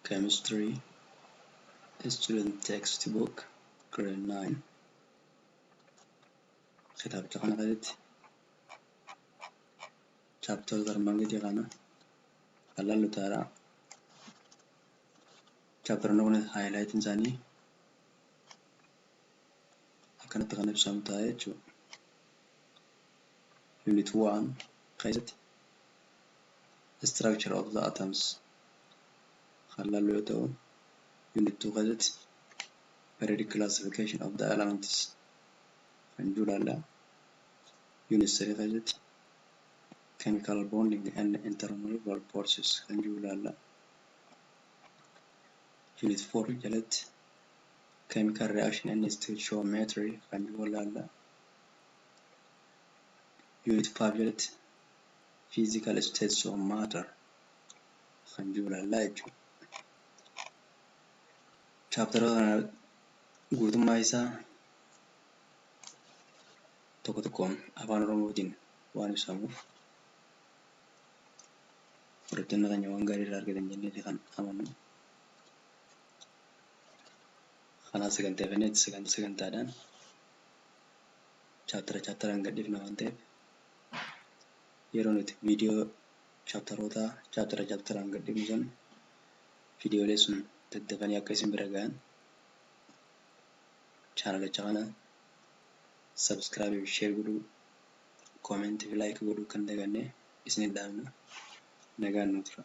Chemistry Student Textbook Grade 9. Kitaabicha kana keessatti chapteroota armaan gadii kana kan laallu ta'aadha. Chapteroonni kunis highlightiin isaanii akkanatti kan ibsamu ta'a jechuudha. Unit 1 keessatti Structure of the Atoms kan laallu yoo ta'u, Unit 2 keessatti Periodic Classification of the Elements kan jiru ilaalla. Unit 3 keessatti Chemical Bonding and Intermolecular Forces kan jiru ilaalla. Unit 4 jalatti Chemical Reaction and Stoichiometry kan jiru ilaalla. Unit 5 jalatti Physical States of Matter kan jiru ilaalla jechuudha. Chapteroota kana guutummaa isaa tokko tokkoon afaan Oromootiin waan ibsamuuf, hordoftoonni keenya waan gaarii irraa argatan jennee kan amannu. Kanaaf saganteeffannee sagantaa sagantaadhaan chaptera chapteraan gadhiifna waan ta'eef, yeroo nuti viidiyoo chapteroota chaptera chapteraan gadhiifnu sun, viidiyoolee sun daddafanii akka isin bira gahan channelicha kana subscribe fi share godhuu, commentii fi like godhuu kan daganne isin dhaabna. Nagaan nu tura.